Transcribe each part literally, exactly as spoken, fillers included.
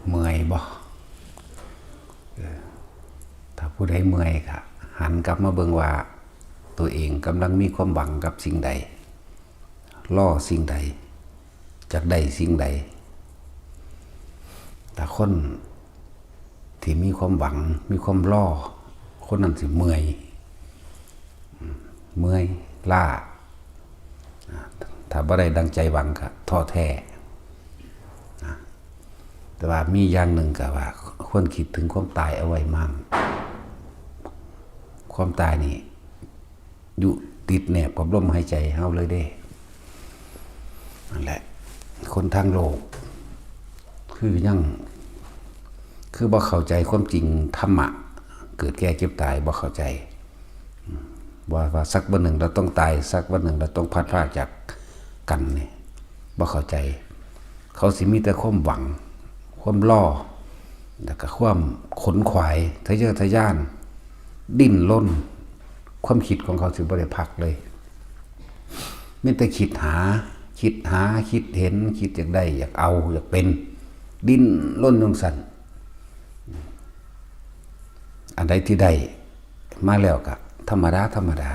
เมื่อยบ่ เออ ถ้าผู้ใดเมื่อยก็หันกลับมาเบิ่งว่า ตัวเองกำลังมีความหวังกับสิ่งใด รอสิ่งใด อยากได้สิ่งใด แต่คนที่มีความหวัง มีความรอ คนนั้นสิเมื่อย เมื่อยล้า ถ้าบ่ได้ดังใจหวังก็ท้อแท้ แต่ว่ามีอย่างหนึ่งก็ว่า ควรคิดถึงความตายเอาไว้มั่ง ความตายนี่ อยู่ติดแนบกับลมหายใจเฮาเลยเด้ นั่นแหละ คนทางโลก คือยัง คือบ่เข้าใจความจริงธรรมะ เกิดแก่เจ็บตายบ่เข้าใจ ว่า ว่าสักวันหนึ่งเราต้องตาย สักวันหนึ่งเราต้องพลัดพรากจากกันนี่ บ่เข้าใจ เขาสิมีแต่ความหวัง ความรอ แล้วก็ความขนขวาย ทะเยอทะยาน ดิ้นรน ความคิดของเขาสิบ่ได้พักเลย มีแต่คิดหา คิดหา คิดเห็น คิดอยากได้ อยากเอา อยากเป็น ดิ้นรนจั่งซั้น อันใดที่ได้มาแล้วก็ธรรมดา ธรรมดา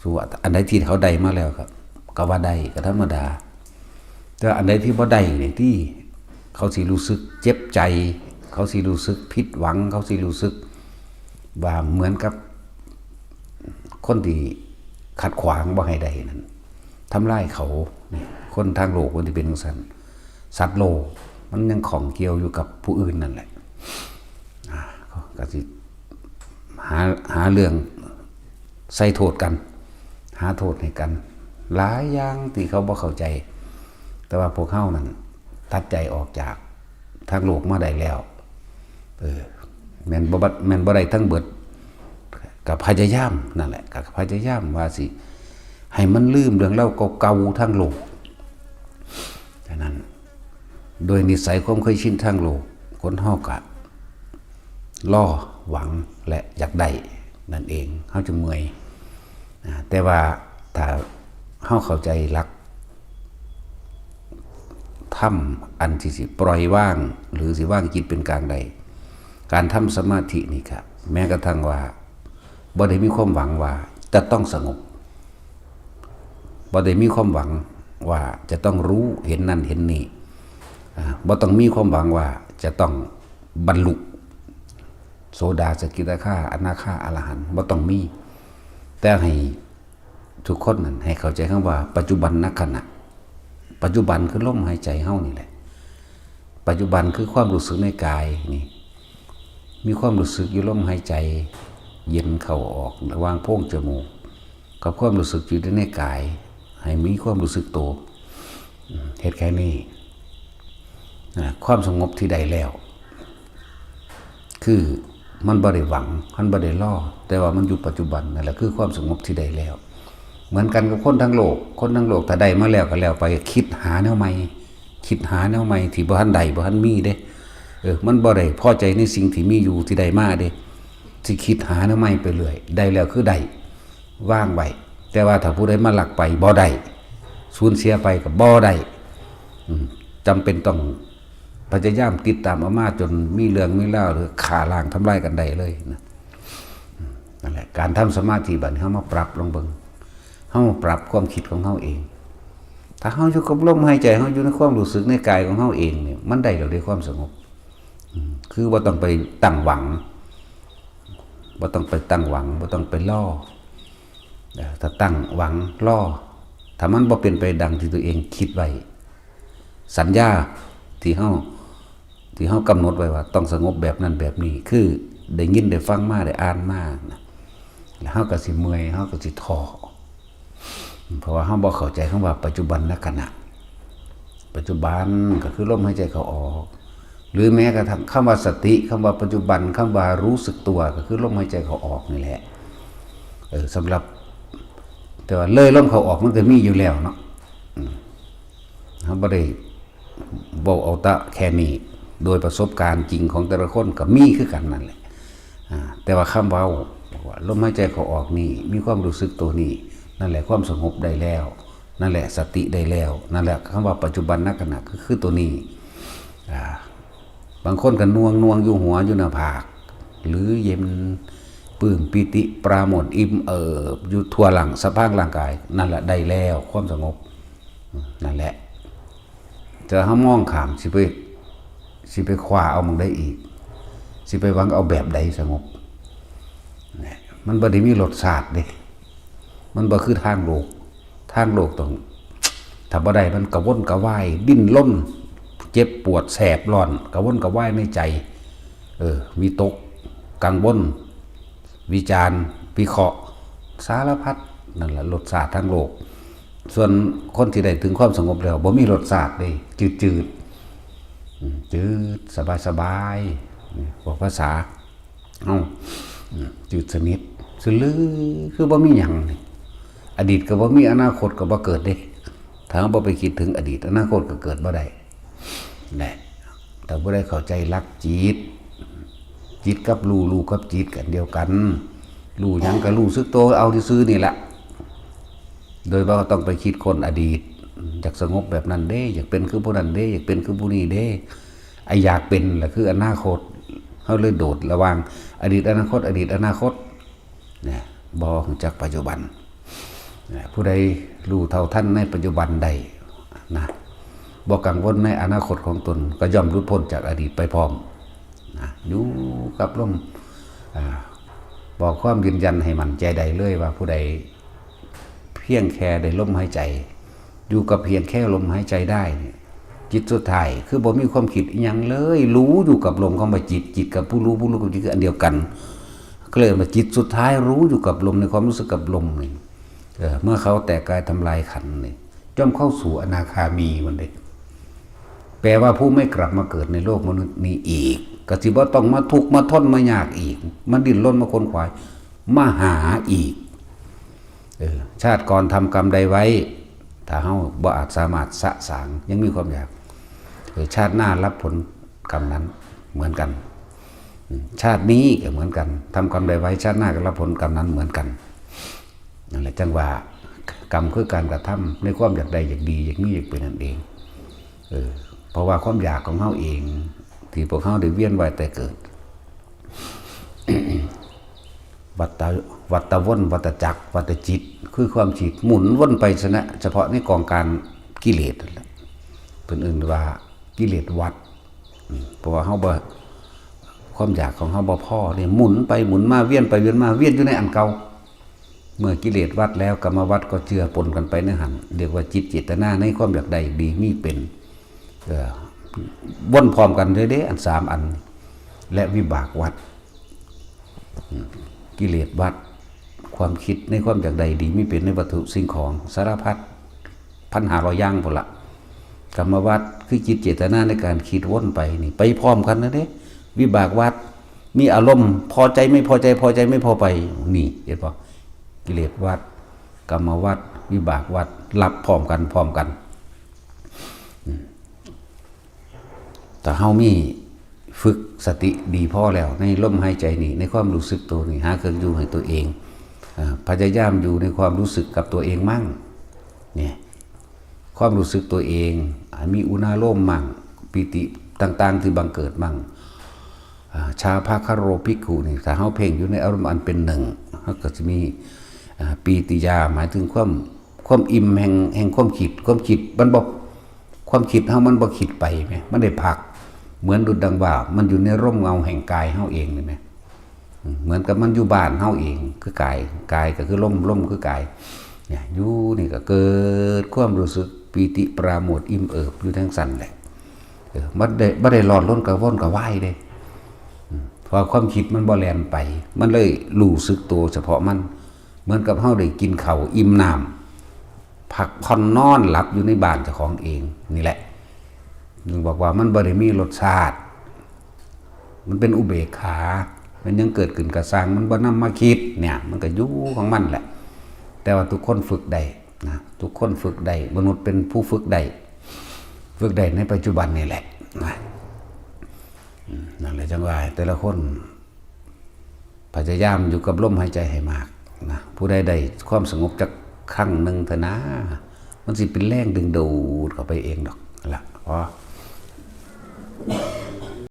ส่วนอันใดที่เขาได้มาแล้วก็ ก็ว่าได้ ก็ธรรมดา แต่อันใดที่บ่ได้นี่ติ เขาสิรู้สึกเจ็บใจ เขาสิรู้สึกผิดหวัง เขาสิรู้สึกว่าเหมือนกับคนที่ขัดขวางบ่ให้ได้นั่น ทำลายเขา นี่ คนทางโลกมันสิเป็นจั่งซั้น สัตว์โลกมันยังข้องเกี่ยวอยู่กับผู้อื่นนั่นแหละ อ่า ก็สิหา หาเรื่องใส่โทษกัน หาโทษให้กัน หลายอย่างที่เขาบ่เข้าใจ แต่ว่าพวกเฮานั่นตัดใจออกจากทางโลกมาได้แล้ว เออ แม่นบ่บัด แม่นบ่ได้ทั้งเบิด ก็พยายามนั่นแหละ ก็พยายามว่าสิ ให้มันลืมเรื่องราวเก่าๆทางโลก ฉะนั้น โดยนิสัยความเคยชินทางโลก คนเฮาก็รอหวังและอยากได้นั่นเอง เฮาจึงเมื่อย อ่า แต่ว่าถ้าเฮาเข้าใจหลักธรรมอันที่สิปล่อยวาง หรือสิวางจิตเป็นกลางได้ การทำสมาธินี่ครับ แม้กระทั่งว่าบ่ได้มีความหวังว่าจะต้องสงบ บ่ได้มีความหวังว่าจะต้องรู้เห็นนั่นเห็นนี่ อ่า บ่ต้องมีความหวังว่าจะต้องบรรลุโสดา สกิทาคา อนาคา อรหันต์ บ่ต้องมี แต่ให้ทุกคนนั่นให้เข้าใจคำว่าปัจจุบันนขณะ ปัจจุบันคือลมหายใจเฮานี่แหละ ปัจจุบันคือความรู้สึกในกายนี่ มีความรู้สึกอยู่ลมหายใจ เย็นเข้าออกระหว่างโพรงจมูก กับความรู้สึกอยู่ในกาย ให้มีความรู้สึกตัว อืม เฮ็ดแค่นี้ อ่า ความสงบที่ได้แล้ว คือมันบ่ได้หวัง มันบ่ได้รอ แต่ว่ามันอยู่ปัจจุบัน นั่นแหละคือความสงบที่ได้แล้ว เหมือนกันกับคนทั้งโลก คนทั้งโลกถ้าได้มาแล้วก็แล้วไป คิดหาแนวใหม่ คิดหาแนวใหม่ที่บ่ทันได้ บ่ทันมีเด้ เออ มันบ่ได้พอใจในสิ่งที่มีอยู่ที่ได้มาเด้ สิคิดหาแนวใหม่ไปเรื่อย ได้แล้วคือได้ วางไว้ แต่ว่าถ้าผู้ใดมาลักไปบ่ได้ สูญเสียไปก็บ่ได้ อืม จำเป็นต้องพยายามติดตามเอามาจนมีเรื่องมีราว หรือฆ่าล้างทำลายกันได้เลยนะ อืม นั่นแหละ การทำสมาธิบัดนี้ เฮามาปรับลองเบิ่ง เฮามาปรับความคิดของเฮาเอง ถ้าเฮาอยู่กับลมหายใจ เฮาอยู่ในความรู้สึกในกายของเฮาเองเนี่ย มันได้แล้วเด้ความสงบ อืม คือบ่ต้องไปตั้งหวัง บ่ต้องไปตั้งหวัง บ่ต้องไปรอ เอ่อ ถ้าตั้งหวังรอ ถ้ามันบ่เป็นไปดังที่ตัวเองคิดไว้ สัญญาที่เฮา ที่เฮากำหนดไว้ว่าต้องสงบแบบนั้นแบบนี้ คือได้ยินได้ฟังมา ได้อ่านมานะ แล้วเฮาก็สิเมื่อย เฮาก็สิท้อ เพราะว่าเฮาบ่เข้าใจคำว่าปัจจุบันนขณะ ปัจจุบันก็คือลมหายใจเข้าออก หรือแม้กระทั่งคำว่าสติ คำว่าปัจจุบัน คำว่ารู้สึกตัว ก็คือลมหายใจเข้าออกนี่แหละ เออ สำหรับ แต่ว่าเลยลมเข้าออกมันก็มีอยู่แล้วเนาะ อืม เฮาบ่ได้เว้าเอาแต่แค่นี้ โดยประสบการณ์จริงของแต่ละคนก็มีคือกันนั่นแหละ อ่า แต่ว่าคำเว้าว่าลมหายใจเข้าออกนี่ มีความรู้สึกตัวนี้ นั่นแหละความสงบได้แล้ว นั่นแหละสติได้แล้ว นั่นแหละคำว่าปัจจุบันนขณะ ก็คือตัวนี้ อ่า บางคนก็หน่วงหน่วงอยู่หัวอยู่หน้าผาก หรือเย็นปลื้มปีติปราโมทย์อิ่มเอิบอยู่ทั่วร่างสะพางร่างกาย นั่นแหละได้แล้วความสงบ นั่นแหละ แต่เฮามองข้าม สิไป สิไปคว้าเอาหม่องใดอีก สิไปหวังเอาแบบใดสงบ เนี่ย มันบ่ได้มีรสชาติเด้ มันบ่คือทางโลก ทางโลกต้อง ถ้าบ่ได้มันกระวนกระวาย ดิ้นรน เจ็บปวดแสบร้อน กระวนกระวายในใจ เออ วิตก กังวล วิจารณ์ วิเคราะห์ สารพัด นั่นแหละรสชาติทางโลก ส่วนคนที่ได้ถึงความสงบแล้วบ่มีรสชาติเด้ จืดๆ อืม จืด สบายๆ นี่ บอกภาษา เอ้า อืม จืดสนิท ซื่อลือ คือบ่มีหยังนี่ อดีตก็บ่มี อนาคตก็บ่เกิดเด้ ถ้าเราบ่ไปคิดถึงอดีต อนาคตก็เกิดบ่ได้ แหละ แต่ผู้ใดเข้าใจหลักจิต จิตกับรู้ รู้กับจิตอันเดียวกัน รู้หยังก็รู้สึกตัวเอาซื่อๆนี่แหละ โดยบ่ต้องไปคิดค้นอดีต อยากสงบแบบนั้นเด้ อยากเป็นคือผู้นั้นเด้ อยากเป็นคือผู้นี้เด้ ไอ้อยากเป็นแหละคืออนาคต เฮาเลยโดดระหว่างอดีตอนาคต อดีตอนาคต นะ บ่รู้จักปัจจุบัน นะ ผู้ใดรู้เท่าทันในปัจจุบันได้ นะ บ่กังวลในอนาคตของตน ก็ย่อมหลุดพ้นจากอดีตไปพร้อม นะ อยู่กับลม อ่า บอกความยืนยันให้มั่นใจได้เลยว่าผู้ใดเพียงแค่ได้ลมหายใจ อยู่กับเพียงแค่ลมหายใจได้เนี่ย จิตสุดท้ายคือบ่มีความคิดอิหยังเลย รู้อยู่กับลม คำว่าจิต จิตกับผู้รู้ ผู้รู้กับจิตคืออันเดียวกัน ก็เลยว่าจิตสุดท้ายรู้อยู่กับลม ในความรู้สึกกับลมนี่ เออ เมื่อเขาแตกกายทำลายขันธ์นี่ ย่อมเข้าสู่อนาคามีมันเด้ แปลว่าผู้ไม่กลับมาเกิดในโลกมนุษย์นี้อีก ก็สิบ่ต้องมาทุกข์มาทนมายากอีก มาดิ้นรนมาขนขวาย มาหาอีก เออ ชาติก่อนทำกรรมใดไว้ ถ้าเฮาบ่อาจสามารถสะสาง ยังมีความอยาก เออ ชาติหน้ารับผลกรรมนั้นเหมือนกัน อืม ชาตินี้ก็เหมือนกัน ทำกรรมใดไว้ ชาติหน้าก็รับผลกรรมนั้นเหมือนกัน นั่นแหละจังว่ากรรมคือการกระทำในความอยากได้ อยากดี อยากมี อยากเป็นนั่นเอง เออ เพราะว่าความอยากของเฮาเอง ที่พวกเฮาได้เวียนว่ายตายเกิด วัฏฏะ วัฏฏะวน วัฏฏะจักร วัฏฏะจิต คือความคิดหมุนวนไปซะนะ เฉพาะในกองการกิเลสนั่นแหละ เพิ่นเอิ้นว่ากิเลสวัฏ อืม เพราะว่าเฮาบ่ ความอยากของเฮาบ่พอเนี่ย หมุนไปหมุนมา เวียนไปเวียนมา เวียนอยู่ในอันเก่า เมื่อกิเลสวัฏแล้ว กรรมวัฏก็เจือปนกันไปในหั่น เรียกว่าจิตเจตนาในความอยากได้ดีมีเป็น เอ่อ วนพร้อมกันเลยเด้ อันสามอัน และวิบากวัฏ อืม กิเลสวัฏ ความคิดในความอยากได้ดีมีเป็นในวัตถุสิ่งของสารพัด พันห้าร้อยอย่างพุ้นละ กรรมวัฏคือจิตเจตนาในการคิดวนไปนี่ ไปพร้อมกันนะเด้ วิบากวัฏมีอารมณ์พอใจไม่พอใจ พอใจไม่พอไป นี่เห็นบ่ กิเลสวัฏ กรรมวัฏ วิบากวัฏ รับพร้อมกัน พร้อมกัน อืม ถ้าเฮามีฝึกสติดีพอแล้ว ในลมหายใจนี่ ในความรู้สึกตัวนี่ หาเครื่องอยู่ให้ตัวเอง อ่า พยายามอยู่ในความรู้สึกกับตัวเองมั่ง เนี่ย ความรู้สึกตัวเอง อ่า มีอุณาโลมมั่ง ปีติต่างๆที่บังเกิดมั่ง อ่า ชาภาคโรภิกขุนี่ ถ้าเฮาเพ่งอยู่ในอารมณ์อันเป็นหนึ่ง เฮาก็สิมี อ่า ปีติยา หมายถึงความ ความอิ่มแห่ง แห่งความคิด ความคิดมันบ่ ความคิดเฮามันบ่คิดไปแหม มันได้พัก เหมือนดุจดังว่ามันอยู่ในร่มเงาแห่งกายเฮาเองนี่แหม อืม เหมือนกับมันอยู่บ้านเฮาเอง คือกาย กายก็คือลม ลมคือกาย เนี่ย อยู่นี่ก็เกิดความรู้สึกปีติปราโมทย์อิ่มเอิบอยู่จั่งซั้นแหละ เออ บ่ได้ บ่ได้ร้อนรนกระวนกระวายเด้ อืม เพราะความคิดมันบ่แล่นไป มันเลยรู้สึกตัวเฉพาะมัน เหมือนกับเฮาได้กินข้าวอิ่มน้ำ พักผ่อนนอนหลับอยู่ในบ้านเจ้าของเองนี่แหละ จึงบอกว่ามันบ่ได้มีรสชาติ มันเป็นอุเบกขา มันยังเกิดขึ้นกะซ่าง มันบ่นำมาคิดเนี่ย มันก็อยู่ของมันแหละ แต่ว่าทุกคนฝึกได้นะ ทุกคนฝึกได้ มนุษย์เป็นผู้ฝึกได้ ฝึกได้ในปัจจุบันนี่แหละนะ อืม นั่นแหละจังว่าแต่ละคน พยายามอยู่กับลมหายใจให้มากนะ ผู้ใดได้ความสงบจักครั้งหนึ่งเถอะนะ มันสิเป็นแรงดึงดูดเข้าไปเองดอก ละ พอ